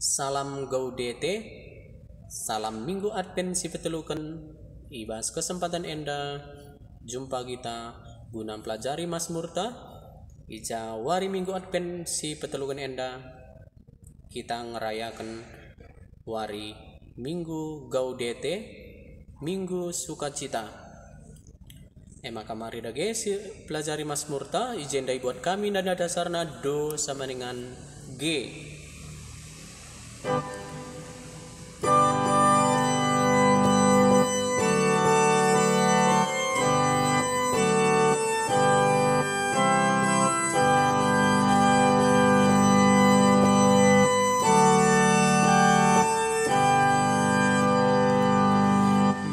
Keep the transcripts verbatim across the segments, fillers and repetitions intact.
Salam Gaudete, salam Minggu Advent si peteluken. I bas kesempatan enda, jumpa kita guna mpelajari Masmurta. I ja wari Minggu Advent si peteluken enda, kita ngerayaken wari Minggu Gaudete, Minggu Sukacita. E maka mari dage si pelajari Masmurta, i jenda ibuat kami nada dasarna do sama dengan G.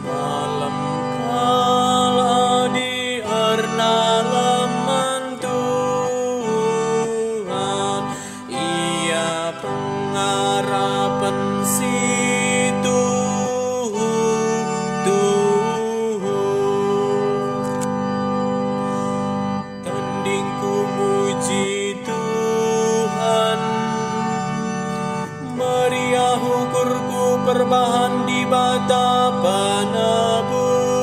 Malem kal adi ernalem man Tuhan, ia pengarapen si tuhu-tuhu. Tendingku muji Tuhan, meriah ukurku perbahan Dibata penebusku.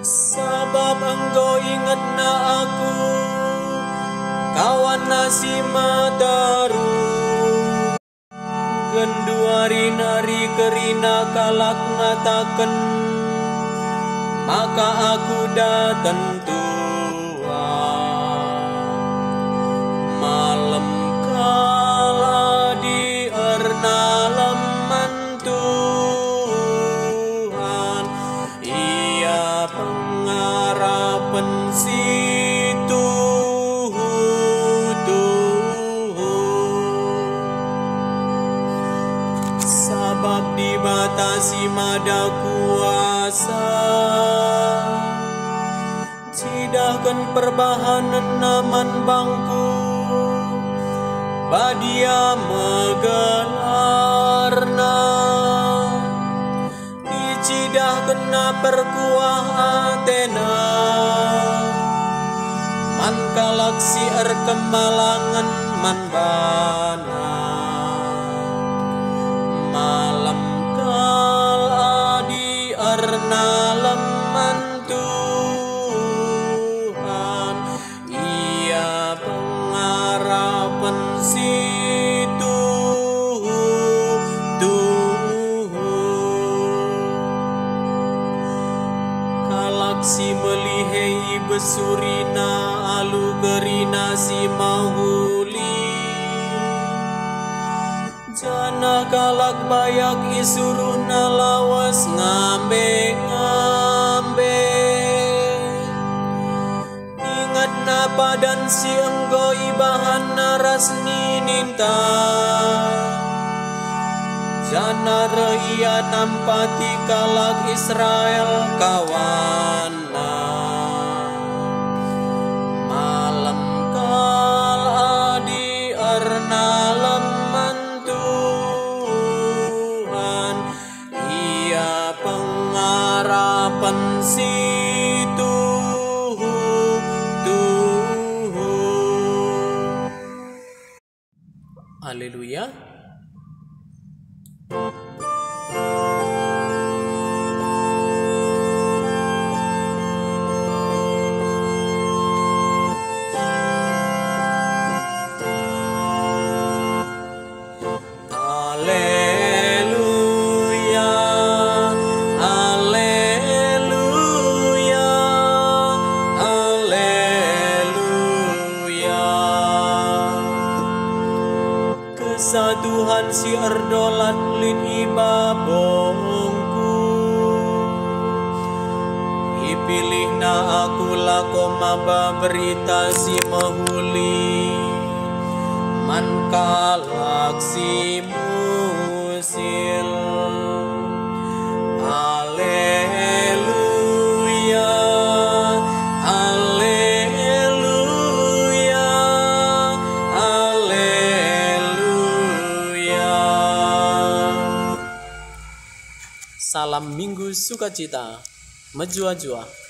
Sabap enggo ingetNa aku, kawanNa si mata ruh. Genduari nari kerina kalak ngataken maka aku daten tuah. Malem kal adi ernalem man Tuhan, ia pengarapen si tuhu-tuhu. Sabap Dibata si Mada Kuasa cidahken perbahanenNa man bangku, badia me gelarNa. IcidahkenNa perkuah ateNa man kalak si erkemalangen man baNa. Malem kal adi ernalem man Tuhan, ia pengarapen si tuhu-tuhu. Kalak si melihe ibesurina alu kerina si mehuli, janah kalak bayak isuruhna lawes ngambe-ngambe. Ingetna padan si enggo ibahanna ras nininta, janah reh ia nampati kalak Israel kawanna. Malem kal adi ernalem man Tuhan, ia pengarapen si tuhu-tuhu. Haleluya. Aleluya, aleluya, aleluya. Kesah Tuhan si erdolat lit i babongku. IpilihNa aku lako maba Berita Si Mehuli man kalak si musil. Aleluya, aleluya, aleluya. Salam Minggu Sukacita, mejuah-juah.